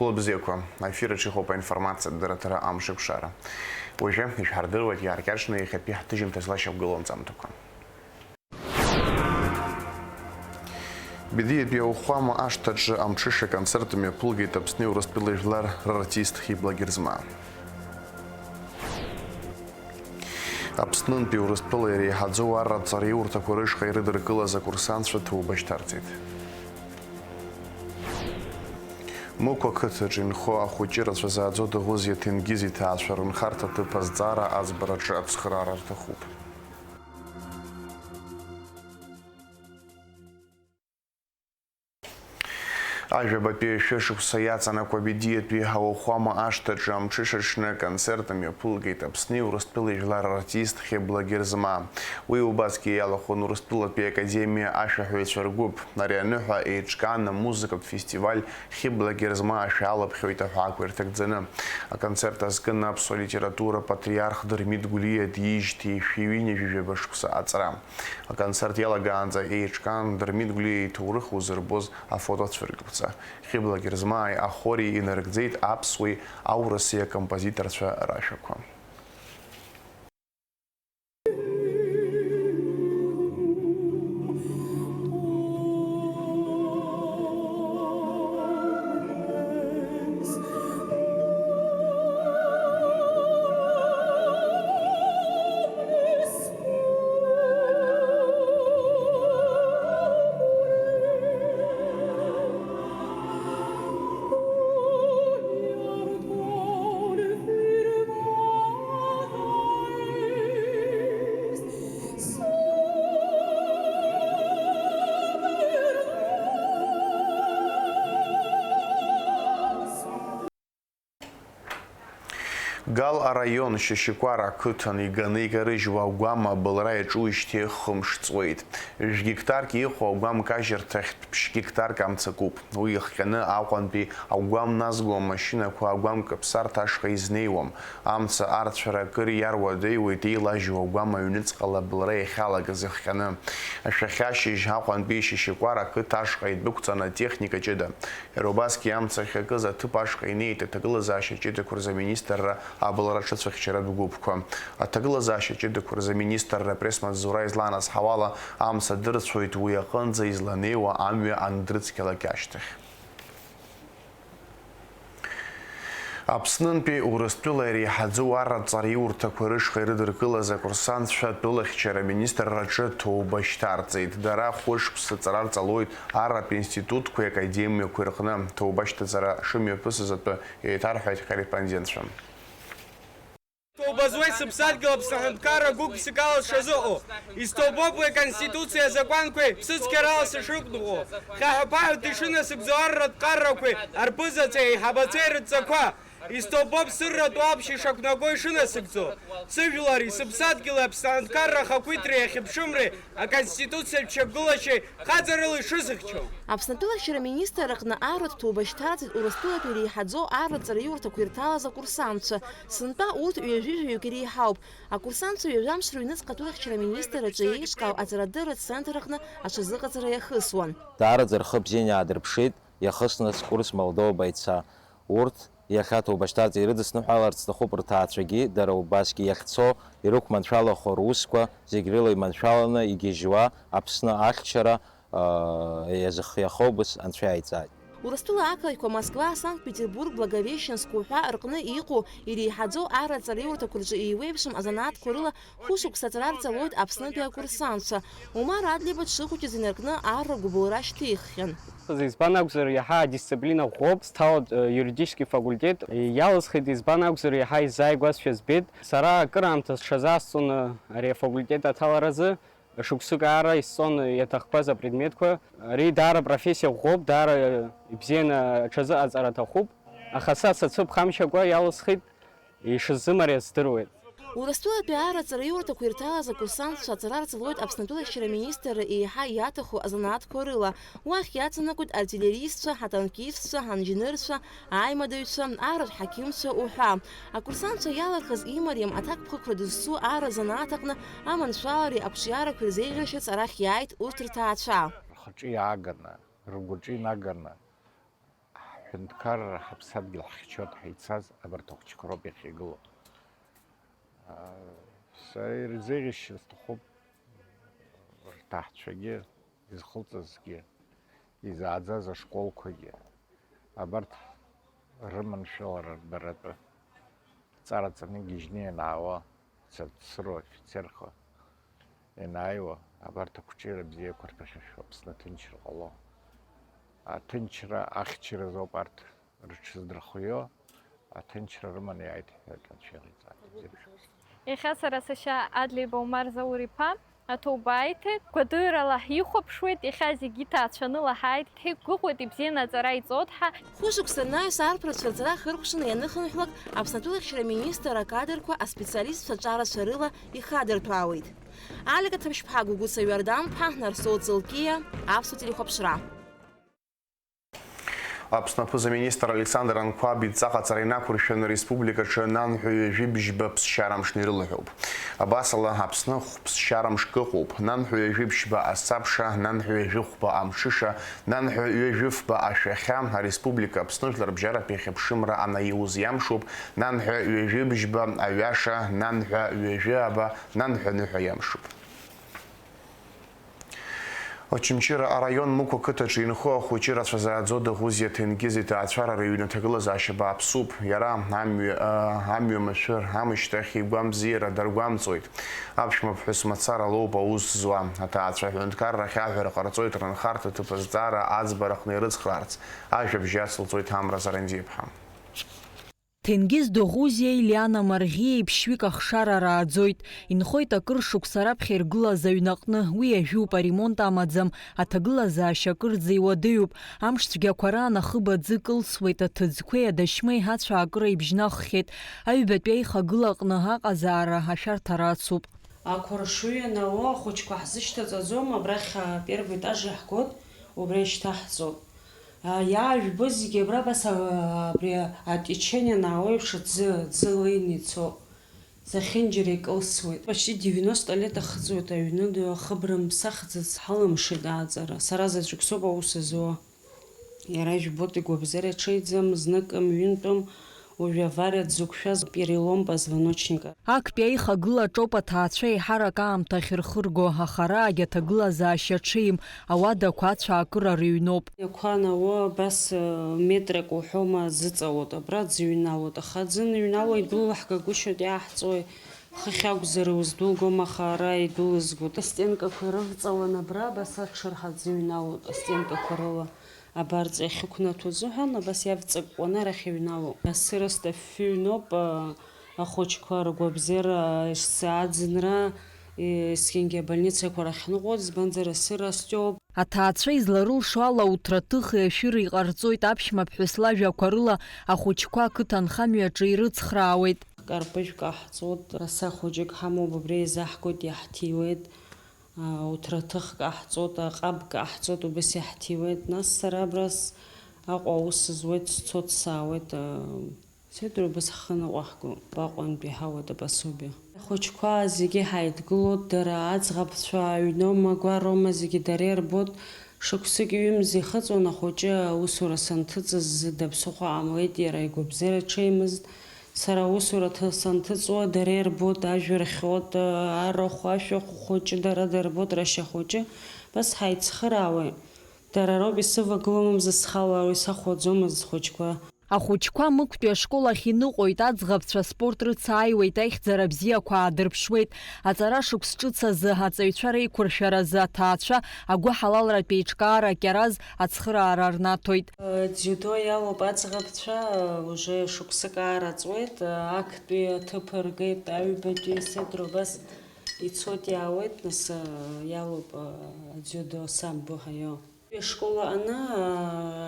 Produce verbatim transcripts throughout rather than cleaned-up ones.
Хәылбзиақәа, аефир аҿы иҟоуп аинформациатә дырраҭара Амшеикәшара. Уажәы ишәҳардыруеит иааркьаҿны иахьатәи ҳҭыжьымҭа злашьақәгылоу анҵамҭақәа. Бедиатәи ауахәама ашҭаҿы амҽыша аконцерт мҩаԥылгеит Аԥсни Урыстәылеи жәлар рартист Хьыбла Герзмаа. Аԥснынтәи Урыстәыла иреиҳаӡоу арратә ҵараиурҭақәа рышҟа ирыдыркылаз акурсантцәа ҭоуба шьҭарҵеит. Мықә ақыҭаҿы инхо ахәыҷы рацәа зааӡо Дыӷәызиа Ҭенгиз иҭаацәа рынхарҭа ҭыԥ азҵаара аӡбараҿы ацхыраара рҭахуп. Ажәабатәи ашәышықәса иаҵанакуа Бедиатәи ауахәама ашҭаҿы амҽышаҽны аконцерт мҩаԥылгеит Аԥсни Урыстәылеи жәлар артист Хьыбла Герзмаа. Уи убасгьы иалахәын Урыстәылатәи академиа ашәаҳәаҩцәа ргәыԥ. Ари аныҳәа еиҿкаан амузыкатә фестиваль Хьыбла Герзмаа ашәа алаԥхьоит аҳәаақәа ирҭагӡаны. Аконцерт азкын аԥсуа литература апатриарх Дырмит Гәлиа диижьҭеи шәи ҩынҩажәижәаба шықәса аҵра. Аконцерт иалагаанӡа еиҿкаан Дырмит Гәлиа иҭоурых узырбоз афотоцәыргақәҵа. Хьыбла Герзмааи ахори инарыгӡеит аԥсуеи аурысеи акомпозиторцәа рашәақәа. Гал араион Шьашьыкәара ақыҭан иганы икарыжьуа агәама абылра иаҿуижьҭеи хымш ҵуеит. Жәгеқтарк иҟоу агәам кажьырҭахьтә ԥшь геқтарк амца куп. Уи ихҟьаны Аҟәантәи агәам назго амашьынақәа агәам каԥсарҭа ашҟа изнеиуам. Амца арцәара акыр иаруадаҩуеит еилажьу агәам аҩныҵҟала абылра иахьалагаз ихҟьаны. Ашәахьа ашьыжь Аҟәантәи Шьашьыкәара ақыҭа ашҟа идәықәҵан атехника ҷыда. Иара убасгьы амца ахьакыз аҭыԥ ашҟа инеит аҭагылазаашьа ҷыдақәа рзы аминистрра абылра ҿыцәыхьчаратә гәыԥқәа. Аҭагылазаашьа ҷыдақәа рзы аминистрра апресс-маҵзура изланаҳауала, амца дырцәоит уи аҟынӡа изланеиуа амҩа андрыцқьалак ашьҭахь. Аԥснынтәи Урыстәыла иреиҳаӡоу арратә ҵараиурҭақәа рышҟа ирыдыркылаз акурсантцәа атәылахьчара аминистрраҿы ҭоуба шьҭарҵеит. Дара хәышықәса ҵара рҵалоит арратә институтқәеи академиақәеи рҟны, ҭоуба шьҭаҵара шымҩаԥысыз атәы еиҭарҳәеит ҳкорреспондентцәа. Ҭоуба зуеит сыԥсадгьыл Аԥсны аҳәынҭқарра гәык-ԥсыкала сшазыҟоу. Исҭоубоуп уи Аконституциеи азакәанқәеи ԥсыцқьарала сышрықәныҟәо. Хьаҳәа-ԥаҳәа ишынасыгӡо арратә ҟаррақәеи арԥызацәеи аиҳабацәеи рыдҵақәа. Исҭоубоуп сырратә уаԥшь ишақәнаго ишынасыгӡо. Сыжәлари сыԥсадгьыли Аԥсны аҳәынҭқарра ахақәиҭреи ахьыԥшымреи Аконституциатә шьақәгылашьеи хаҵарыла ишысыхьчо. Аԥсны атәылахьчара аминистрра аҟны арратә ҭоуба шьҭарҵеит Урыстәылатәи иреиҳаӡоу арратә ҵараиурҭақәа ирҭалаз акурсантцәа. Сынтәа урҭ ҩажәи жәаҩык иреиҳауп. Акурсантцәа ҩажәамш рыҩныҵҟа атәылахьчара аминистрраҿы еиҿкаау аҵарадырратә центрраҟны аҽазыҟаҵара иахысуан. Даараӡа рхы бзианы иаадырԥшит иахысны Курск Молдова аҩцәа. Урҭ иахьа ҭоуба шьҭарҵа ирыдысныҳәаларц сҭахуп рҭаацәагьы, дара убасгьы иахьцо, ирықәманшәалахо русқәа зегь рыла иманшәаланы игьежьуа Аԥсны ахьчара, аа, иазыхиахо убас анцәа иааиҵааит. Урыстәыла ақалақьқәа Москва, Санкт-Петербург, Благовещенск уҳәа рҟны иҟоу иреиҳаӡоу арратә ҵараиурҭақәа рҿы еиуеиԥшым азанааҭқәа рыла хәышықәса аҵара рҵалоит Аԥснытәи акурсантцәа. Умар Адлеиба дшыхәыҷыз инаркны арра гәыбылра шьҭиххьан. Избан акәзар, иаҳа адисциплина ӷәӷәоуп, сҭалоит, э, юридический факультет. Иалысхит, избан акәзар, иаҳа исзааигәазшәа збеит. Сара акыраамҭа сҽазаасҵон, э, ари афакультет аҭаларазы. Шықәсык аара исҵон иаҭахқәаз апредметқәа. Ари даара профессиа ӷәӷәоуп, даара ибзианы аҽазыҟаҵара аҭахуп. Аха са сацәыԥхамшьакәа иалысхит, ишысзымариаз здыруеит. Урыстәылатәи арра ҵараиурҭақәа ирҭалаз акурсантцәа аҵара рҵалоит Аԥсны атәылахьчара аминистрра еиҳа иаҭаху азанааҭқәа рыла. Уахь иаҵанакуеит артиллеристцәа, ҳатанкистцәа, ҳанџьнырцәа, аимадаҩцәа, арратә ҳақьымцәа уҳәа. Акурсантцәа иалырхыз имариам аҭакԥхықәра дызцу арра занааҭ аҟны аманшәалареи ақәҿиарақәеи рзеиӷьарашьаҿ арахь иааит урҭ рҭаацәа. Рхаҿы иааганы, ргәаҿы инаганы, Ҳҳәынҭқарра ҳаԥсадгьыл ҳхьчоит ҳәа ицаз абарҭ ахәыҷқәа роуп иахьагылоу. Сара ирзеиӷьасшьар сҭахуп рҭаацәагьы, изхылҵызгьы, изааӡаз ашколқәагьы, абарҭ рыманшәалара рбаратәы. Ҵара ҵаны игьежьны ианаауа, цырцыруа афицерқәа ианааиуа, абарҭ ақәҿиара бзиақәа рԥыхьашәо Аԥсны аҭынчра ҟало. Аҭынчра ахьчаразоуп арҭ рыҽыздырхио, аҭынчра рыманы иааит ҳәа Анцәа иҟаиҵааит. Бзиабжьуп. Иахьа сара сашьа Адлеиба Омар Заур-иԥа аҭоуба аиҭеит, гәадырала ҳихәаԥшуеит, иахьа зегьы иҭаацәаны лаҳаит, ҳиқәгәыӷуеит, ибзианы аҵара иҵоит ҳәа. Хәышықәса анаҩс арԥарцәа рҵара хыркәшаны ианыхынҳәлак, Аԥсны атәыла ахьчара министр акадрқәа аспециалистцәа ҿарацәа рыла ихадырҭәаауеит. Алика Ҭамшьԥҳа, Гәыгәыса Иордан-ԥҳа, Нарсоу Ҵылкиа, Аԥсуа телехәаԥшра. Аԥсны аԥыза-министр Александр Анқәаб идҵа ҟаҵара инақәыршәаны ареспубликаҿы нанҳәа ҩажәи бжьба ԥсшьара мшны ирылаҳәоуп. Абасала, Аԥсны хә-, ԥсшьара мшк ыҟоуп, нанҳәа ҩажәи бжьба асабша, нанҳәа ҩажәи хәба амҽыша, нанҳәа ҩажәи фба ашәахьа, ареспублика Аԥсны жәларбжьаратәи ахьыԥшымра анаиуз иамшуп, нанҳәа ҩажәи бжьба аҩаша, нанҳәа ҩажәи аба, нанҳәа ныҳәа иамшуп. Очамчыра араион Мықә ақыҭаҿы инхо ахәыҷы рацәа зааӡо Дыӷәызиа Ҭенгиз иҭаацәара рыҩны аҭагылазаашьа бааԥсуп. Иара амҩа, а, амҩа машәыр амышьҭахь игәамбзиара даргәамҵуеит. Аԥшәмаԥҳәыс мацара лоуп аус зуа. Аҭаацәа аҳәынҭқаррахь аҳәара ҟарҵоит рынхарҭа ҭыԥ азҵаара аӡбараҟны ирыцхраарц. Ажәабжь иацылҵоит Амра Заранӡиаԥҳа. Ҭенгиз Доӷәузиеи Лиана Марӷиеи ԥшьҩык ахшара рааӡоит. Инхоит акыр шықәса раԥхьа иргылаз аҩнаҟны. Уи иажәуп, аремонт амаӡам, аҭагылазаашьа акырӡа иуадаҩуп. Амш цәгьақәа раан ахыб аӡы кылсуеит, аҭыӡқәеи адашьмеи ацәаакыра ибжьнаххьеит. Аҩбатәи аихагылаҟны аҟазаара ашәарҭара ацуп. Ақәаршҩы ианаало ахәыҷқәа ҳзышьҭаҵаӡом, абрахь, а, первый этаж иаҳгоит, убра ишьҭаҳҵоит. А, иаажәбо зегьы абра абас, а, абри атечение анаало еиԥш аӡы, аӡы леины ицо. Зехьынџьара икылсуеит. Почти девяносто лет ахыҵуеит аҩны ду, ахыбра мԥсахӡац ҳалымшеит ааҵара. Сара заҵәык соуп аус зуа. Иара жәбоит игәабзиара ҽеиӡам, зныкым, ҩынтәым, уажәы авариа дзықәшәаз перелом позвоночника. Актәи аихагылаҿоуп аҭаацәа еиҳарак аамҭа ахьырхырго, аха араагь аҭагылазаашьа ҽеим, ауадақәа ацәаакыра рыҩноуп. Иақәа анауа абас, э, метрак уҳәома зыҵалоит, абра ӡыҩналоит, аха аӡы аныҩнало идәылаҳгагәышьоит, иааҳҵои, хыхь акәзар уздәылгом, аха ара идәылызгоит. Астенкақәа ирывҵалан абра, абас аҽырҳа ӡыҩналоит астенкақәа рыла. Абарҵа иахьықәнаҭәо азыҳәан, абас иавҵакәкәаны арахь иҩналоуп. Асыраст афҩы ҩноуп, а, ахәыҷқәа ргәабзиара, ес-, аӡынра, есқьынгьы абольницақәа рахь ныҟәоит, избанзар, асыраст иоуп. Аҭаацәа изларылшо ала, уҭраҭыхи ашәыри ҟарҵоит, аԥшәмаԥҳәыс лажәақәа рыла ахәыҷқәа ақыҭанхамҩаҿы ирыцхраауеит. Карпыжә ҟаҳҵоит, раса хәыҷык ҳамоуп, абри еизаҳгоит, иаҳҭиуеит. Уҭраҭых каҳҵоит, аҟаб каҳҵоит, убас иаҳҭиуеит. Нас сара абра с-, Аҟәа аус зуеит, сцоит, саауеит. Сеидру убас ҳхы ныҟәаҳгоит, Аҟәантәи ҳауеит, абасоуби. Ахәыҷқәа зегьы ҳаидгылоит, дара аӡӷабцәа аҩноума, гәароума, зегьы дара ирбоит. Шықәсык ҩымз ихыҵуан ахәыҷы аусура санҭыҵыз, зда ԥсыхәа ҟамлеит, иара игәабзиара ҽеимызт. Сара аусура ҭы-, санҭыҵуа, дара ирбоит, ажәа рхиоит, арахә, ашәахә хәыҷы дара дырбоит, рашьа хәыҷы, абас ҳаицхыраауеит. Дара роуп исывагыломызт схала, уи сахәаӡомызт схәыҷқәа. Ахәыҷқәа Мықәтәи ашкол ахь иныҟәоит, аӡӷабцәа аспорт рыцааиуеит, аихьӡара бзиақәа аадырԥшуеит. Аҵара шықәс ҿыц азы, аҵаҩцәа реиқәыршәаразы аҭаацәа агәыҳалалратә еиҿкаара Кьараз ацхыраара рнаҭоит. Дзиудо иалоуп аӡӷабцәа, уже шықәсык аараҵуеит, актәи аҭыԥ ргеит, аҩбатәи, сеидру убас ицоит, иаауеит, нас, иалоуп, дзиудо самбо ҳәа иоу. Ашкол аҟны,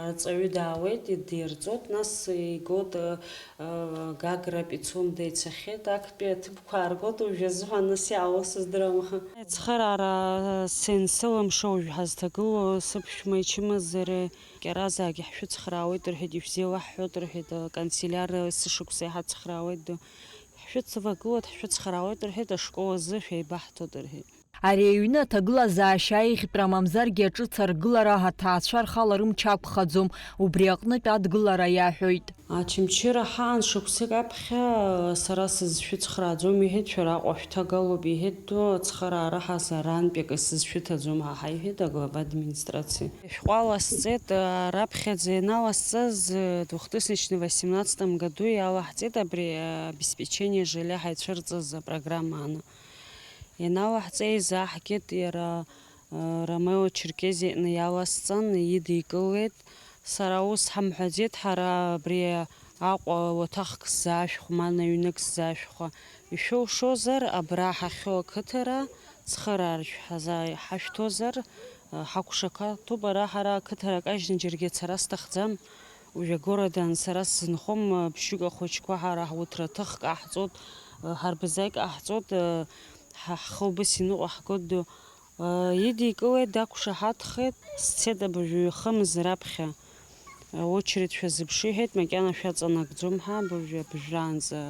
арҵаҩы даауеит, идирҵоит, нас игоит, Гагра, Пицунда ицахьеит, актәи аҭыԥқәа ааргоит, уажәы азыҳәан нас иаауа сыздыруам, аха. Ацхыраара сенсылымшо уажә ҳазҭагылоу сыԥшәма ичымазареи Кьаразаагьы ҳшәыцхраауеит рҳәеит, ишәзеилаҳҳәоит рҳәеит, аканцелиар сышықәса иҳацхраауеит ду. Ҳшәыцвагылоит, ҳшәыцхраауеит рҳәеит, ашкол азы шәеибаҳҭоит рҳәеит. Ари аҩны аҭагылазаашьа аиӷьтәра мамзаргьы аҿыц аргылара аҭаацәа рхала рымч ақәхаӡом, убри аҟнытә адгылара иаҳәоит. Очамчыра ҳаан шықәсык аԥхьа сара сызшәыцхрааӡом, иҳәеит, шәара Аҟәа шәҭагалоуп, иҳәеит, ду ацхыраара ҳазарантәи акы сызшәыҭаӡом ҳәа ҳаиҳәеит аглава администрациа. Шәҟәала сҵеит, а, раԥхьаӡа ианаласҵаз, э, двухтысячный восемнадцатом году иалаҳҵеит абри, э, обеспечение жилья ҳаицәырҵыз апрограмма аны. Ианалаҳҵеи изаҳгеит иара, э, Ромео Черкезиа иҟны иаласҵан, идикылеит. Сара ус ҳамҳәаӡеит, ҳара абри Аҟәа уаҭахк сзаашәхәа, ма наҩнык сзаашәхәа. Ишәылшозар, абра ҳахьоу ақыҭара цхырааршә ҳаза-, ҳашәҭозар, ҳакәшақаҭуп ара ҳара ақыҭара кажьны џьаргьы ацара сҭахӡам. Уажә агородан сара сзынхом, ԥшьҩык ахәыҷқәа ҳара ҳуҭраҭыхк аҳҵоит, ҳарбазак аҳҵоит, ҳа ҳхы убыс иныҟәаҳгоит ду. Идикылеит, дақәшаҳаҭхеит, сцеит абыржәы ҩ-хымз раԥхьа. Очередь шәазыԥшы, иҳәеит, макьана шәаҵанакӡом ҳәа, абыржәы абыжәраанӡа,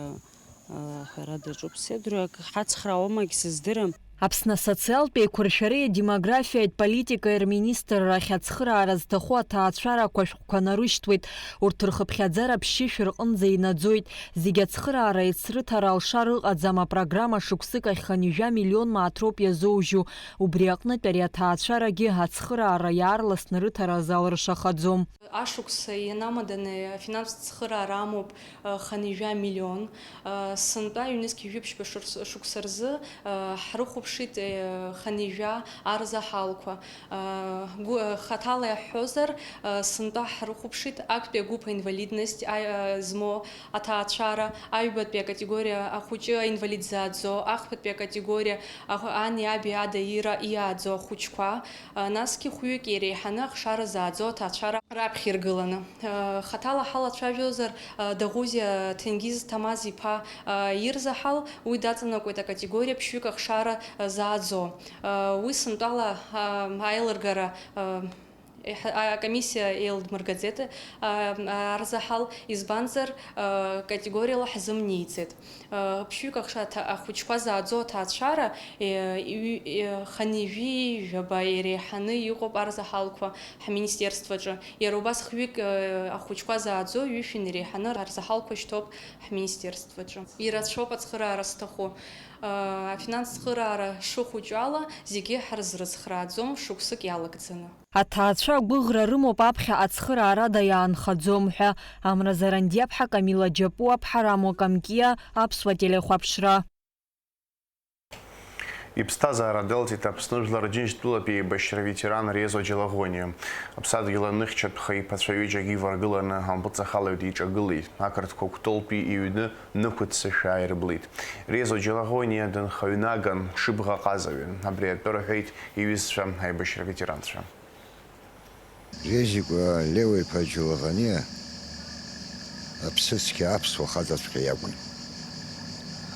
а, аҳәара даҿуп, сеидру, ак ҳацхраауамагь сыздырам. Аԥсны асоциалтә еиқәыршәареи адемографиатә политикеи рминистррахь ацхыраара зҭаху аҭаацәарақәа ашәҟәқәа нарышьҭуеит. Урҭ рхыԥхьаӡара ԥшьышә рҟынӡа инаӡоит. Зегь ацхыраара еицрыҭара алшар ыҟаӡам, апрограмма шықәсык ахь хынҩажәа миллион мааҭ роуп иазоужьу. Убри аҟнытә ари аҭаацәарагьы ацхыраара иаарласны рыҭара залыршахаӡом. Ашықәс ианамаданы афинанстә цхыраара амоуп, э, хынҩажәа миллион. Э, сынтәа ҩнызқь жәиԥшьба шықәс-, шықәса рзы, э, ҳрыхәаԥшит, э, хынҩажәа арзаҳалқәа. Э, гәы-, э, хаҭала иаҳҳәозар, э, сынтәа ҳрыхәаԥшит актәи агәыԥ аинвалидность, а, э, змоу аҭаацәара, аҩбатәи акатегориа ахәыҷы аинвалид зааӡо, ахԥатәи акатегориа ахә-, ани аби ада ира иааӡо ахәыҷқәа, насгьы хәҩык иреиҳаны ахшара зааӡо аҭаацәара раԥхьа иргыланы. Хаҭала ҳалацәажәозар, Даӷәузиа Ҭенгиз Ҭамаз-иԥа ирзаҳал, уи даҵанакуеит акатегориа ԥшьҩык ахшара зааӡо. Уи сынтәала аилыргара, еиҳа-, акомиссиа еилдмыргаӡеит, арзаҳал, избанзар, категориала ҳзымнеиӡеит. Ԥшьҩык ахшара аҭа-, ахәыҷқәа зааӡо аҭаацәара, е, ҩ-, е, хынҩажәи жәаба иреиҳаны иҟоуп арзаҳалқәа ҳминистерстваҿы. Иара убас хҩык, е, ахәыҷқәа зааӡо ҩышәи иреиҳаны арзаҳалқәа шьҭоуп ҳминистерстваҿы. Ирацәоуп ацхыраара зҭаху. Афинанстә цхыраара шыхәыҷу ала, зегьы ҳарзрыцхрааӡом шықәсык иалагӡаны. Аҭаацәа агәыӷра рымоуп аԥхьаҟа ацхыраарада иаанхаӡом ҳәа. Амра Зарандиаԥҳа, Камила Џьапуаԥҳа, Рамо Камкиа, Аԥсуа телехәаԥшра. Иԥсҭазаара далҵит Аԥсны Жәлар Џьынџьтәылатәи еибашьра аветеран Резо Џьалаӷониа. Аԥсадгьыл аныхьчатәха иԥацәа ҩыџьагьы иваргыланы ампыҵахалаҩ диҿагылеит. Ақырҭқәа Кәтолтәи иҩны нықәыццышәаа ирыблит. Резо Џьалаӷониа дынхаҩнаган, дшыбӷаҟазаҩын. Абри атәы рҳәеит иҩызцәа, аибашьра ветеранцәа. Резико Леуа-иԥа Џьалаӷониа аԥсыцқьа аԥсуа хаҵаҵәҟьа иакәын.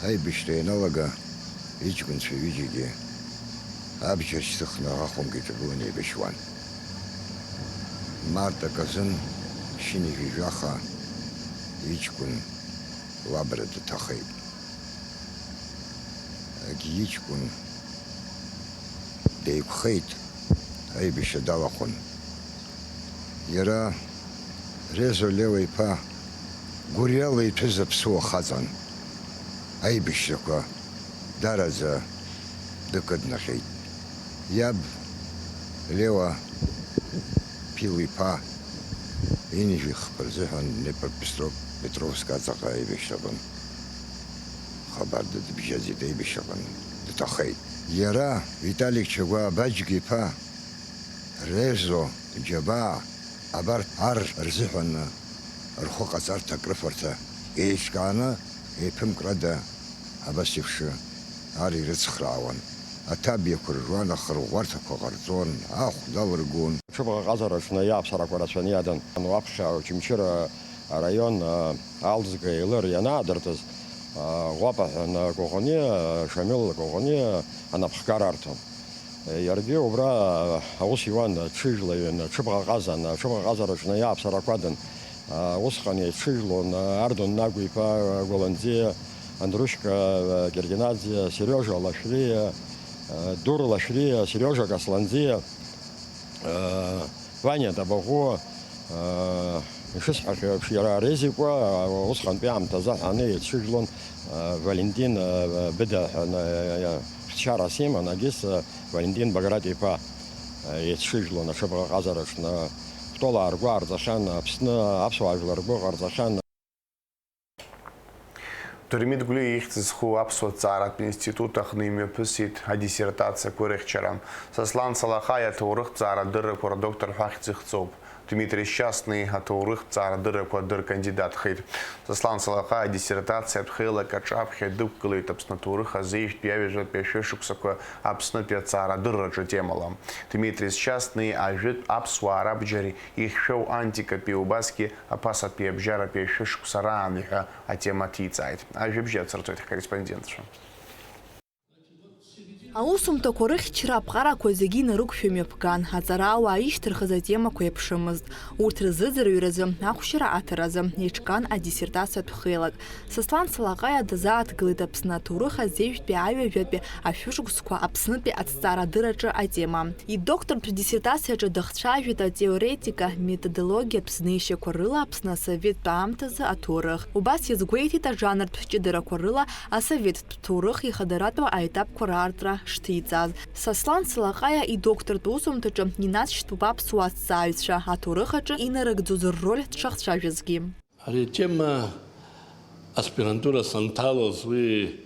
Аибашьра ианалага иҷкәынцәа ҩыџьагьы абџьар шьҭыхны ахәымга иҿагыланы еибашьуан. Март аказын шьынҩажәи жәаха иҷкәын Лабра дҭахеит. Егьи иҷкәын деиқәхеит, аибашьра далахәын. Иара Резо Леуа-иԥа гәырҩала иҭәыз аԥсуа хаҵан. Аибашьрақәа дараӡа дыкыднаҟьеит. Иаб Леуа Ԥил-иԥа ҩынҩажәи хԥа рзыҳәан Днепропетровск аҵаҟа аибашьраҟын хабар дыдбжьаӡит, аибашьраҟын дҭахеит. Иара, Виталик Чагәаа Баџьга-иԥа, Резо, Џьабаа, абарҭ ар рзыҳәан рхәы ҟаҵарҭа, акрыфарҭа еиҿкааны, еиԥымкрада абас еиԥш ар ирыцхраауан. Аҭабиақәа ржуан, ахырӷәӷәарҭақәа ҟарҵон, ахә далыргон. Ҽыбӷаҟазараҿ наиааԥсарақәа рацәаны иадан. Уаԥхьа Очамчыра араион, а, Алӡга Елыр ианаадыртыз, а, Ӷәапа ҳәа Коӷониа, Шамил Коӷониа анапхгара арҭон. Иаргьы убра аус иуан, ҽыжәлаҩын, ҽыбӷаҟазан, ҽыбӷаҟазараҿ наиааԥсарақәа адан. Усҟан еицыжәлон Ардон Нагәа-иԥа Гәаланӡиа, Андрушька Кергенаӡиа, Сериожа Лашәриа, Дур Лашәриа, Сериожа Касланӡиа, Ваниа Табаӷәы, ишысҳәахьоу еиԥш, иара Резикәа, усҟантәи аамҭазы ҳаны еицәыжәлон, Валентин Быда ҳәа, хьчарас иман, Агис Валентин Баграт-иԥа, еицәыжәлон аҽыбӷаҟазараҿ, Кәтолаа ргәы аарҵахьан, Аԥсны аԥсуаа жәлар ргәы ҟарҵахьан. Дырмит Гәлиа ихьӡ зху аԥсуа ҭҵааратә институт аҟны имҩаԥысит адиссертациақәа рыхьчара. Сослан Салахаиа аҭоурыхҭҵаара адыррақәа рдоктор ҳәа ахьӡ ихҵоуп. Дмитри Счастный аҭоурыхҭҵаара адыррақәа дыркандидатхеит. Сослан Салахаиа адиссертациатә хеилак аҿаԥхьа дықәгылеит Аԥсны аҭоурых азеижәтәи аҩажәатәи ашәышықәсақәа Аԥснытәи аҭҵаара адырраҿы темала. Дмитри Счастный ажәытә аԥсуаа рабџьари ихьшәоу антикатәи, убасгьы аԥасатәи абжьаратәи ашәышықәса раан ҳәа атема ҭиҵааит. Ажәабжь иацырҵоит ҳкорреспондентцәа. Аусумҭақәа рыхьчара аԥҟарақәа зегьы инарықәшәо мҩаԥган, аҵарауаа ишьҭырхыз атемақәа еиԥшымызт. Урҭ рзыӡырҩразы, ахәшьара аҭаразы еиҿкаан адиссертациатә хеилак. Сослан Салаҟаиа дазааҭгылеит Аԥсны аҭоурых азеижәтәи аҩажәатәи ашәышықәсқәа Аԥснытәи аҭҵаарадырраҿы атема. Идоктортә диссертациаҿы дахцәажәеит атеоретика методологиатә знеишьақәа рыла Аԥсны асоветтә аамҭазы аҭоурых. Убас иазгәеиҭеит ажанртә ҷыдарақәа рыла асоветтә ҭоурых ихадаратәу аетапқәа раартра шҭиҵаз. Сослан Салаҟаиа идоктортә усумҭаҿы инацшьҭуп аԥсуа аҭҵааҩцәа аҭоурых аҿы инарыгӡоз рроль дшахцәажәазгьы. Ари атема аспирантура санҭалоз, уи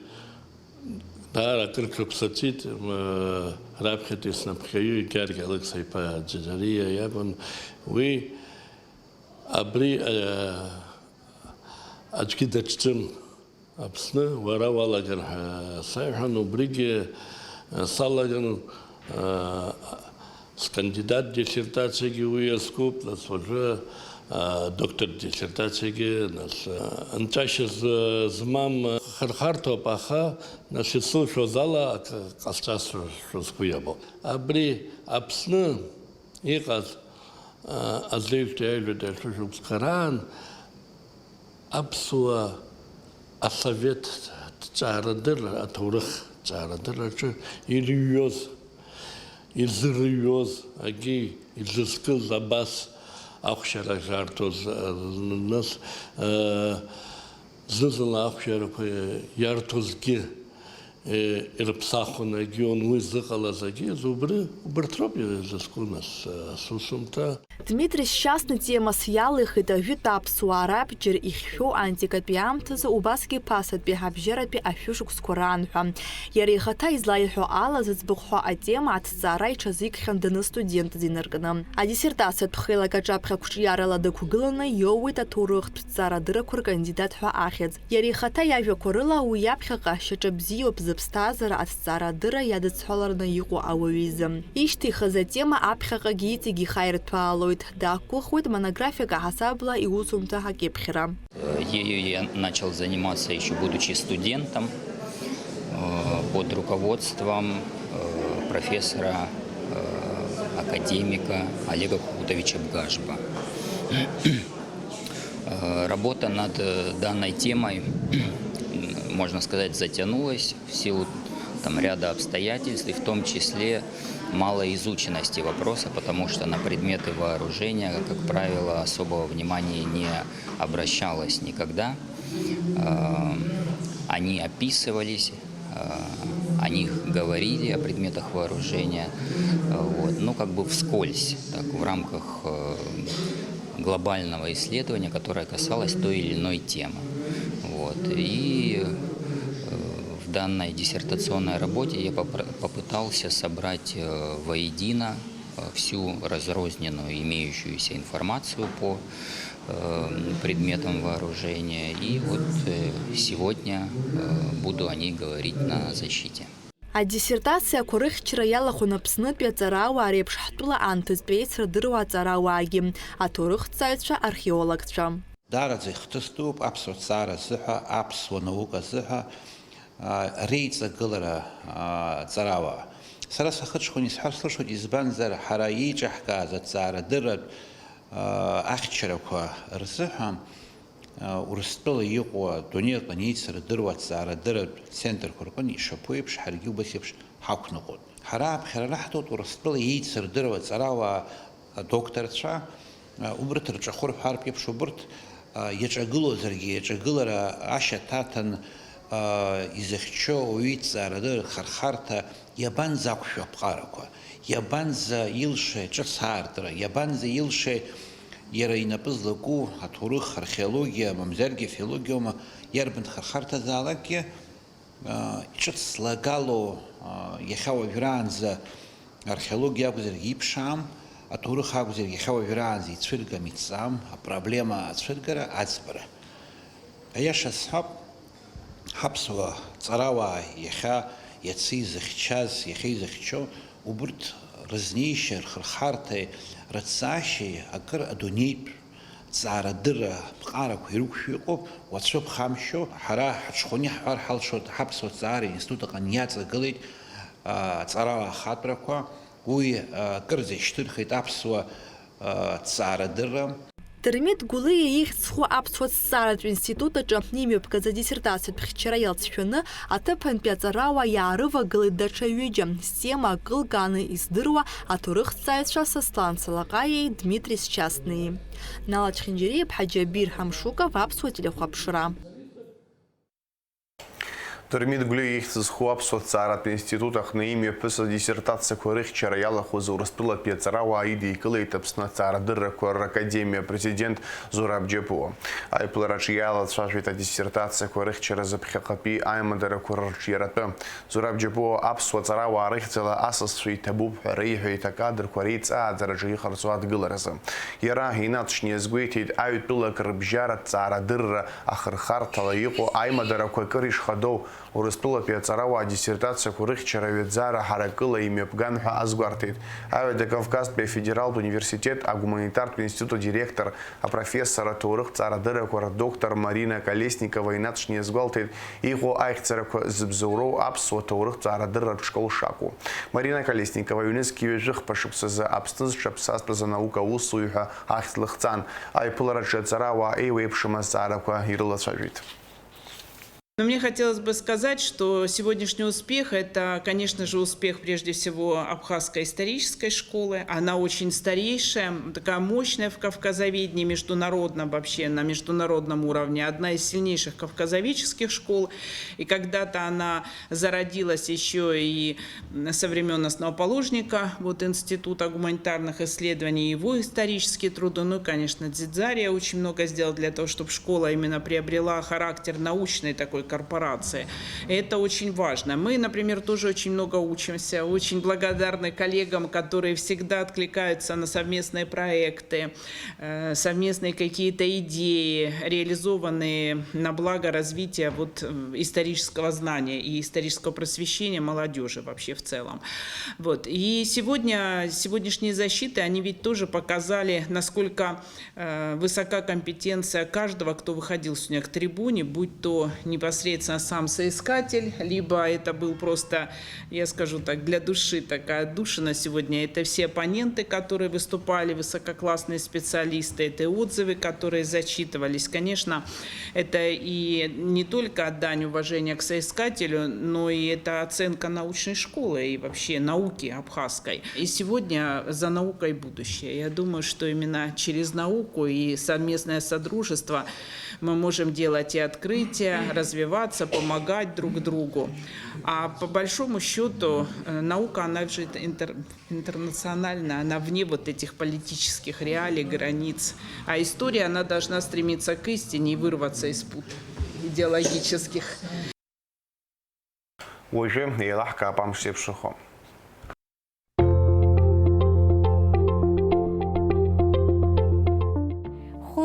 даара акыр шықәса ҵит, м, раԥхьатәи снапхгаҩы Гьаргь Алықьса-иԥа Џьаџьариа иакәын. Уи абри, а, аӡәгьы даҿӡам Аԥсны, уара уалагар ҳәа саиҳәан, убригьы, а, салаган, а, Скандидат диссертациагьы уи иазкуп, нас уажәы, а, доктор диссертациагьы, нас, а, нҵәашьа з-, змам, а, хырхарҭоуп, аха, нас, исылшоз ала, акы ҟасҵаз сгәы иабо. Абри Аԥсны иҟаз, а, азеижәтәи аҩажәатәи ашәышықәсқәа раан, Аԥсуа асовет ҭҵаарадырра, аҭоурых ҭҵаарадырраҿы ирыҩуаз, изырыҩуаз, агьи изызкыз абас ахәшьара шарҭоз, нас, зны-зынла ахәшьарақәа иарҭозгьы, ирыԥсахуан, агьион уи зыҟалаз, агьи убри, убарҭ роуп изызку, нас, асусумҭа. Дмитри Счастный темас иалихит ажәытә аԥсуаа рабџьар ихьшәоу антикатәи аамҭазы, убасгьы ԥасатәи абжьаратәи ашәышықәсқәа раан ҳәа. Иара ихаҭа излаиҳәо ала, зыӡбахә ҳәа атема аҭҵаара иҽазикхьан даныстудентыз инаркны. Адиссертациатә хеилак аҿаԥхьа қәҿиарала дықәгыланы иоуеит аҭоурыхтә ҭҵаарадыррақәа ркандидат ҳәа ахьӡ. Иара ихаҭа иажәақәа рыла, уи аԥхьаҟа шьаҿа бзиоуп зыԥсҭазаара аҭҵаарадырра иадыцҳәалараны иҟоу ауаҩы изы. Ишьҭихыз атема аԥхьаҟагьы иҵегь ихаирҭәаалоит, дақәгәыӷуеит монографиак аҳасабала иусумҭа акьыԥхьра. Ею я начал заниматься, ещё будучи студентом, э, под руководством, э, профессора, э, академика Олега Хутовича Бгажба. Э, работа над, э, данной темой, можно сказать, затянулась в силу, там, ряда обстоятельств, и в том числе малоизученности вопроса, потому что на предметы вооружения, как правило, особого внимания не обращалось никогда. Э, они описывались, э, о них говорили, о предметах вооружения, э, вот, ну, как бы вскользь, так, в рамках, э, глобального исследования, которое касалось той или иной темы. Вот. И, э, в данной диссертационной работе я попр-, попытался собрать, э, воедино, э, всю разрозненную имеющуюся информацию по, э, предметам вооружения. И вот, э, сегодня, э, буду о ней говорить на защите. Адиссертациақәа рыхьчара иалахәын Аԥснытәи аҵарауаа реиԥш ҳтәыла анҭыҵтәи еицырдыруа аҵарауаагьы, аҭоурыхҭҵааҩцәа, археологцәа. Даараӡа ихҭыс дууп аԥсуа ҭҵаара азыҳәа, аԥсуа наука азыҳәа, а, реиҵагылара, а, ҵарауаа. Сара сахыҽхәан исҳәар сылшоит, избанзар, ҳара еиҿаҳкааз аҭҵаарадырратә, а, ахьчарақәа рзыҳәа, Урыстәыла иҟоу адунеи аҟны еицырдыруа аҭҵаарадырратә центрқәа рҟынтә ишаԥу еиԥш, ҳаргьы убас еиԥш ҳақәныҟәоит. Ҳара аԥхьара раҳҭоит Урыстәыла еицырдыруа аҵарауаа, адокторцәа, убырҭ рҿахәы рҳәартә еиԥш, убырҭ иаҿагылозаргьы, иаҿагылара ашьаҭа аҭан, изыхьчо ауаҩы иҭҵаарадырра рхырхарҭа иабанӡақәшәо аԥҟарақәа, иабанӡа илшеи аҿыц аартра, иабанӡа илшеи иара инапы злаку аҭоурых, археологиа, мамзаргьы афилологиоума, иарбан хырхарҭазаалакгьы, ҿыц злагало, иахьа уажәраанӡа археологиа акәзаргьы иԥшаам, аҭоурых акәзаргьы иахьа уажәраанӡа ицәыргам, иҵҵаам, апроблема ацәыргара, аӡбара. Аиаша сҳәап, ҳаԥсуа ҵарауаа иахьа, иацы изыхьчаз, иахьа изыхьчо, убырҭ рызнеишьа, рхырхарҭеи рыҭҵаашьеи акыр адунеитә ҵаарадырра аԥҟарақәа ирықәшәо иҟоуп, уацәыԥхамшьо, ҳара ҳаҽхәаны иаҳҳәар ҳалшоит, ҳаԥсуа ҵаара институт аҟны иаҵагылеит, а, аҵарауаа ахатәрақәа, уи, а, акырӡа ишьҭырхит аԥсуа, а, ҵаарадырра. Дырмит Гәлиа ихьӡ зху аԥсуа ҭҵааратә институт аҿы имҩаԥгаз адиссертациатә хьчара иалҵшәаны аҭыԥантәи аҵарауаа иаарывагылеит даҽа ҩыџьа, стема акылкааны издыруа аҭоурыхҭҵааҩцәа Сослан Салаҟаиеи Дмитри Счастнеи. Нала Чхинџьариа-иԥҳа Џьабир Ҳамшуков, Аԥсуа телехәаԥшра. Дырмит Гәлиа ихьӡ зху аԥсуа ҭҵааратә институт аҟны имҩаԥысыз диссертациақәа рыхьчара иалахәыз Урыстәылатәи аҵарауаа идикылеит Аԥсны аҭҵаарадыррақәа ракадемиа апрезидент Зураб Џьапуа. Аиԥылараҿы иалацәажәеит адиссертациақәа рыхьчаразы ԥхьаҟатәи аимадарақәа рырҿиаратәы. Зураб Џьапуа аԥсуа ҵарауаа рыхьӡала асасцәа иҭабуп ҳәа реиҳәеит акадрқәа реиҵааӡараҿы иҟарҵо адгыларазы. Иара инаҵшьны иазгәеиҭеит, аҩтәылак рыбжьаратә ҵаарадырра ахырхарҭала иҟоу аимадарақәа акыр ишхадоу, Урыстәылатәи аҵарауаа диссертациақәа рыхьчара ҩаӡара ҳаракыла имҩаԥган ҳәа азгәарҭеит. Аҩада Кавказтәи афедералтә университет агуманитартә институт адиректор, апрофессор, аҭоурыхҭҵаарадыррақәа рдоктор Марина Колесникова инаҵшьны иазгәалҭеит, иҟоу аихьӡарақәа зыбзоуроу аԥсуа ҭоурыхҭҵаарадырратә школ шакәу. Марина Колесникова ҩнызқь ҩажәи хԥа шықәсазы Аԥсны зҽаԥсазтәыз анаука аусзуҩ ҳәа ахьӡ лыхҵан. Аиԥылараҿы аҵарауаа еиуеиԥшым азҵаарақәа ирылацәажәеит. Но мне хотелось бы сказать, что сегодняшний успех, это, конечно же, успех прежде всего Абхазской исторической школы. Она очень старейшая, м, такая мощная в кавказоведении, международном вообще, на международном уровне, одна из сильнейших кавказоведческих школ. И когда-то она зародилась ещё и, м, со времён основоположника, вот, Института гуманитарных исследований, его исторические труды. Ну и, конечно, Дзидзария очень много сделал для того, чтобы школа именно приобрела характер научной такой корпорации. И это очень важно. Мы, например, тоже очень много учимся, очень благодарны коллегам, которые всегда откликаются на совместные проекты, э, совместные какие-то идеи, реализованные на благо развития вот, э, исторического знания и исторического просвещения молодёжи вообще в целом. Вот. И сегодня, сегодняшние защиты, они ведь тоже показали, насколько, э, высока компетенция каждого, кто выходил сегодня к трибуне, будь то непосредственно сам соискатель, либо это был просто, я скажу так, для души такая отдушина сегодня. Это все оппоненты, которые выступали, высококлассные специалисты, это отзывы, которые зачитывались. Конечно, это и не только дань уважения к соискателю, но и это оценка научной школы и вообще науки абхазской. И сегодня за наукой будущее. Я думаю, что именно через науку и совместное содружество мы можем делать и открытия, развиваться, помогать друг другу. А по большому счёту, э, наука, она же интер-, интернациональная, она вне вот этих политических реалий, границ. А история, она должна стремиться к истине и вырваться из пут идеологических. Уажәы еилаҳкаап амш зеиԥшрахо.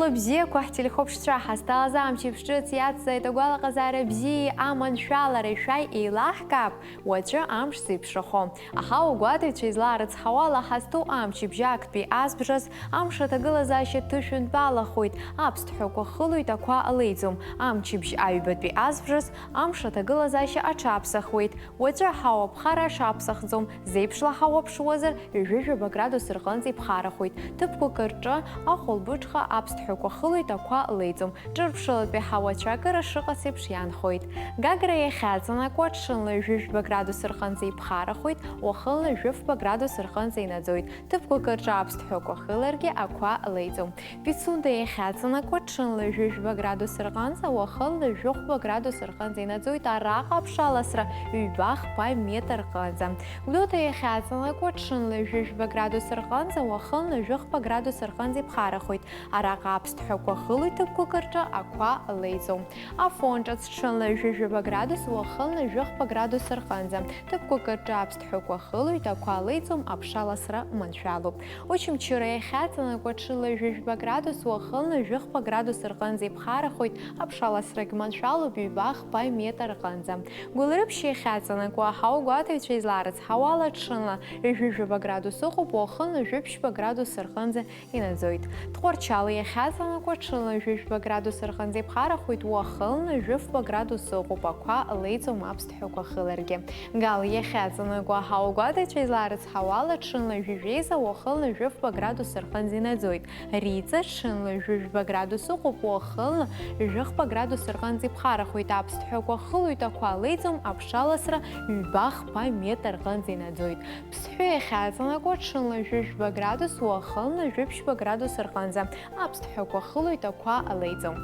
Хәлыбзиақәа ҳтелехәаԥшцәа, ҳазҭалаз амчыбжь ҿыц иацҵааит агәалаҟазаара бзиеи аманшәалареи, шәааи еилаҳкаап уаҵәы амш зеиԥшрахо. Аҳауагәаҭаҩцәа излаарыцҳауала ҳазҭоу амчыбжь актәи азбжаз амш аҭагылазаашьа ҭышәынтәалахоит, аԥсҭҳәақәа хылоит, ақәа леиӡом, амчыбжь аҩбатәи азбжаз амш аҭагылазаашьа аҽаԥсахуеит. Уаҵәы аҳауа ԥхара аҽаԥсахӡом, зеиԥшла ҳауа ԥшуазар, ҩажәи жәаба градус рҟынӡа иԥхарахоит. Ҭыԥқәак рҿы ахәылбыҽха аԥсҭҳәа Ҳәақәа хылоит, ақәа леиӡом. Ҿырԥшылатәи ҳауацәа акыра шыҟац еиԥш иаанхоит. Гагра иахьаҵанакуа ҽынла ҩажәи жәба градус рҟынӡа иԥхарахоит, уахынла жәафба градус рҟынӡа инаӡоит. Ҭыԥқәак рҿы аԥсҭҳәақәа хыларгьы ақәа леиӡом. Пицунда иахьаҵанакуа ҽынла ҩажәи жәба градус рҟынӡа, уахынла жәохәба градус рҟынӡа инаӡоит, араҟа аԥшаласра ҩба-хԥа метр рҟынӡа. Гәдоуҭа иахьаҵанакуа ҽынла ҩажәи жәба градус рҟынӡа, уахынла жәохәба градус рҟынӡа иԥхарахоит. Араҟа аԥсҭҳәақәа хылоит, ҭыԥқәак рҿы ақәа леиӡом. Афон ҿыц ҽынла ҩажәи жәаба градус, уахынла жәохәба градус рҟынӡа. Ҭыԥқәак рҿы аԥсҭҳәақәа хылоит, ақәа леиӡом, аԥшаласра маншәалоуп. Очамчыра иахьаҵанакуа ҽынла ҩажәи жәаба градус, уахынла жәохәба градус рҟынӡа иԥхарахоит, аԥшаласрагь маншәалоуп, ҩба-хԥа метр рҟынӡа. Гәылрыԥшь иахьаҵанакуа аҳауагәаҭаҩцәа излаарыцҳауа ала, ҽынла ҩажәи жәаба градус ыҟоуп, уахынла жәаԥшьба градус рҟынӡа инаӡоит. Тҟәарчал иахьаҵанакуа ҽынла жәафба градус рҟынӡа иԥхарахоит, уахынла жәафба градус ыҟоуп, ақәа леиӡом аԥсҭҳәақәа хыларгьы. Гал иахьаҵанакуа аҳауагәаҭаҩцәа излаарыцҳауа ала, ҽынла жәафеиза, уахынла жәафба градус рҟынӡа инаӡоит. Риҵа ҽынла жәафба градус ыҟоуп, уахынла жәахба градус рҟынӡа иԥхарахоит, аԥсҭҳәақәа хылоит, ақәа леиӡом, аԥшаласра ҩба-хԥа метр рҟынӡа инаӡоит. Ԥсҳәы иахьаҵанакуа ҽынла жәафба градус, уахынла жәафба градус рҟынӡа аԥсҭҳәақәа хылоит, ақәа леиӡом.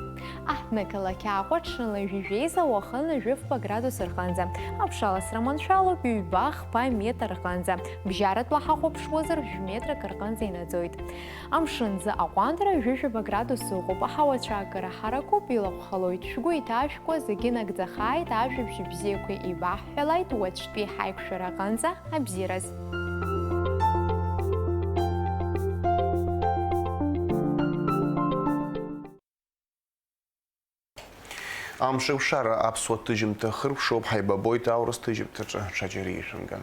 Аҳҭнықалақь Аҟәа ҽынла жәафеиза, уахынла жәафба градус рҟынӡа аԥшаласра маншәалоуп, ҩба-хԥа метр рҟынӡа, бжьаратәла ҳахәаԥшуазар, жәметрак рҟынӡа инаӡоит. Амшын ӡы аҟәандара жәафба градус ыҟоуп, аҳауацәа акыра ҳаракуп, илахәхалоит. Шәгәы иҭашәкуа зегьы нагӡахааит, ажәабжь бзиақәа еибаҳҳәалааит, уаҵәтәи ҳаиқәшәара аҟынӡа. Абзиараз. Амшеиқәшара аԥсуа ҭыжьымҭа хыркәшоуп, ҳаибабоит аурыс ҭыжьымҭаҿы, ҽаџьара ишәымган.